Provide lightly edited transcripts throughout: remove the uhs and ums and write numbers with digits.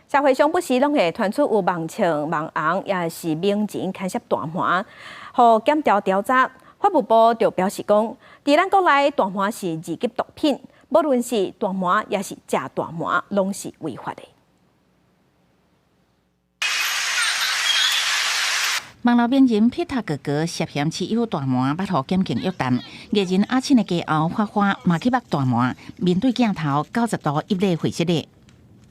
社會上不時攏會傳出有盲槍、網紅，抑是名人牽涉大麻，予檢調調查。法務部就表示講，佇咱國內大麻是二級毒品，無論是大麻抑是食大麻，攏是違法的。網路名人皮塔哥哥涉嫌持有大麻，捌予檢警約談。藝人阿信的家後花花嘛去縛大麻，面對鏡頭90度揖禮會失禮。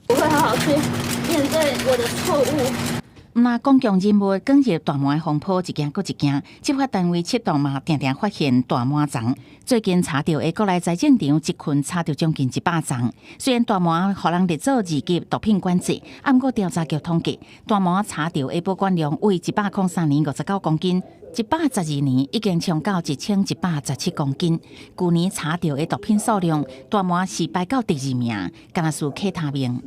我會好好去面對我的錯誤。毋但公眾人物捲入大麻風波一件閣一件，執法單位出動嘛，定定發現大麻叢。最近查著的國內栽種場，一群查著將近100叢。雖然大麻予人列做二級毒品管制，毋過調查局統計，大麻查著的保管量為103年59公斤，112年已經衝到1117公斤。舊年查著的毒品數量，大麻是排到第二名，敢若輸 K 他命。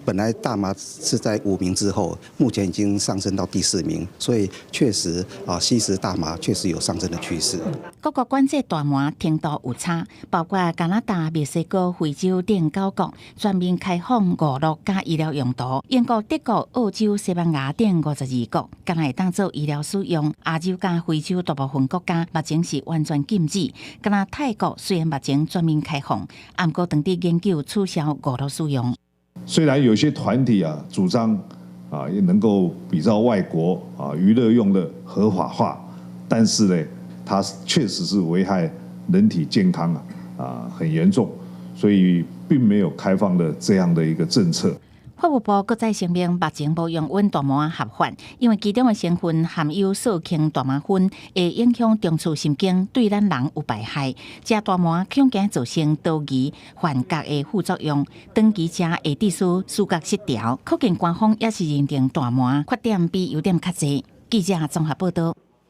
本來大麻是在五名之後，目前已經上升到第四名，所以確實啊，吸食大麻確實有上升的趨勢。各國管制大麻程度有差，包括加拿大、墨西哥、非洲等九國全面開放娛樂佮醫療用途。英國、德國、澳洲、西班牙等52國，敢若會當做醫療使用。亞洲佮非洲大部分國家目前是完全禁止。敢若泰國雖然目前全面開放，毋過當佇研究取消娛樂使用。雖然有些團體啊主張啊也能夠比照外國啊娛樂用的合法化，但是呢，它確實是危害人體健康啊很嚴重，所以並沒有開放的這樣的一個政策。法務部閣再聲明，目前無容允大麻合法，因為其中的成分含有四氫大麻酚，會影響中樞神經，對咱人有排害。食大麻恐驚造成多疑、幻覺的副作用，長期食會致使思覺失調。可見官方也是認定大麻缺點比優點較濟。記者綜合報道。